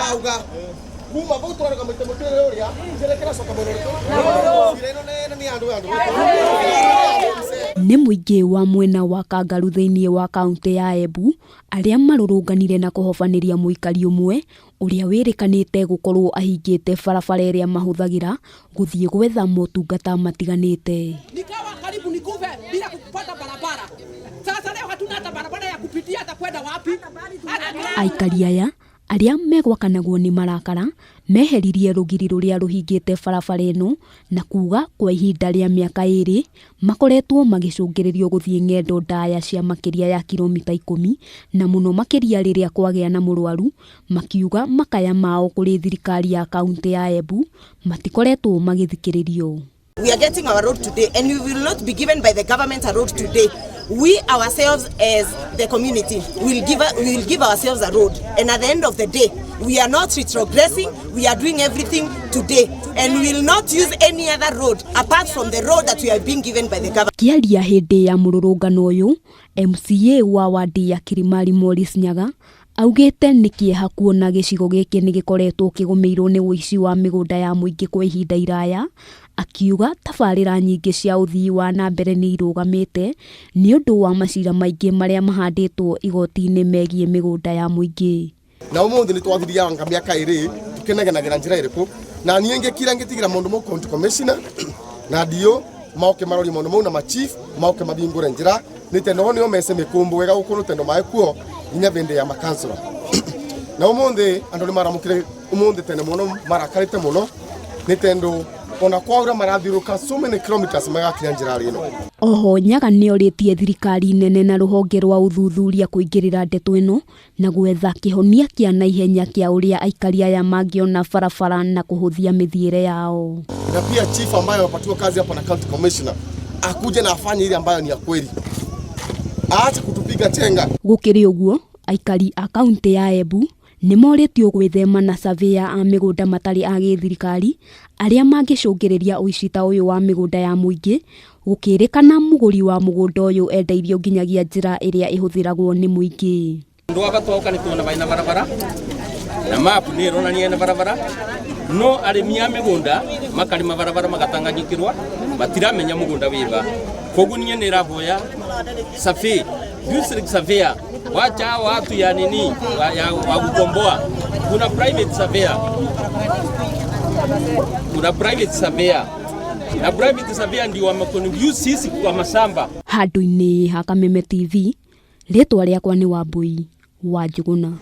Ndauga kuma vau twarũgamĩte mũtĩ ũrĩa njerekera coka mwena ũrĩkũ cira ĩno nene nĩ andũ andũ. Nĩ mũingĩ wa mwena wa Kangaru thĩinĩ wa kaũntĩ ya Embu arĩa marũrũnganire na kũhobanĩria mũikari ũmwe ũrĩa wĩrĩkanĩte gũkorwo ahingĩte barabara ĩrĩa mahũthagĩra gũthiĩ gwetha motungata matiganĩte. Nikawa karibu nikufe bila kupata barabara. Sasa leo hatuna hata barabara ya kupitia hata kwenda wapi. Hata Aikari aya arĩa megwakanagwo nĩ marakara meheririe rũgiri rũrĩa rũhingĩte barabara ĩno na kuga kwa ihinda rĩa mĩaka 2 makoretwo magĩcũngĩrĩrio gũthiĩ ng'endo ndaya cia makĩria ya kilomita 10 na mũno makĩria rĩrĩa kwagĩa na mũrwaru, makiuga makaya mao kũrĩ thirikari ya kaũntĩ ya Embu matikoretwo magĩthikĩrĩrio. We are getting our road today, and we will not be given by the government a road today. We ourselves as the community will give ourselves a road, and at the end of the day, we are not retrogressing. We are doing everything today, and we will not use any other road apart from the road that we are being given by the government. Kĩaria hĩndĩ ya mũrũrũngano ũyũ, MCA wa wadi ya Kirimari Morris Nyaga augĩte nĩ kĩeha kuona gĩcigo gĩkĩ nĩ gĩkoretwo kĩgũmĩirwo nĩ ũici wa mĩgũnda ya mũingĩ kwa ihinda iraya, akiuga tabarĩra nyingĩ cia ũthii wa na mbere nĩ irũgamĩte nĩ ũndũ wa macira maingĩ marĩa mahandĩtwo igoti-inĩ megiĩ mĩgũnda ya mũingĩ. Na umuthi nĩ twathiria mĩaka 2 tukinegenagira njĩra ĩrĩkũ na niĩ ngĩkira ngĩtigĩra maũndũ mau county commissioner na dio maoke marorie maũndũ mau na machief maoke mathingũre njĩra nĩ tendo ho nĩo mece mĩkũmbũ wega gũkũ nĩ tendo maĩ kuo nginya bĩndĩ ya makansũra. Na umuthi andũ nĩ maramũkire umuthi tene mũno marakarĩte mũno nĩ tendo ona kwaura marathiũrũka so many kilometers magakinya njĩra ĩno. Oho Nyaga nĩorĩtie thirikari nene na rũhonge rwa ũthuthuria kũingĩrĩra ndeto ĩno na gwetha kĩhonia kĩa naihenya kĩa ũrĩa aikari aya mangĩona barabara na kũhũthia mĩthiĩre yao. Na pia chief ambaye amepatiwa kazi hapa na county commissioner akuje na afanye ile ambayo ni ya kweli, aache kutupiga chenga. Gũkĩrĩ ũguo, aikari a kaũntĩ ya Embu nĩ morĩtio gwĩthema na surveyor a mĩgũnda matarĩ a gĩthirikari arĩa mangĩcũngĩrĩria ũici ta ũyũ wa mĩgũnda ya mũingĩ, gũkĩrĩkana mũgũri wa mũgũnda ũyũ endeirio nginyagia njĩra ĩrĩa ĩhũthĩragwo nĩ mũingĩ. Andu aba twoka nĩ tuona baina barabara na map nĩ ĩronania ena barabara, no arĩmi a mĩgũnda makarĩma barabara magatanganyikĩrwa matiramenya mũgũnda wĩva. Koguo niĩ nĩ ĩrahoya survey, district surveyor, wacha watu ya nini wa kukomboa. Kuna private surveyor, kuna private surveyor na private surveyor ndio wameconfuse sisi kwa mashamba. Handũ-inĩ ha Kameme TV, rĩtwa rĩakwa nĩ Wambui wa Njũgũna.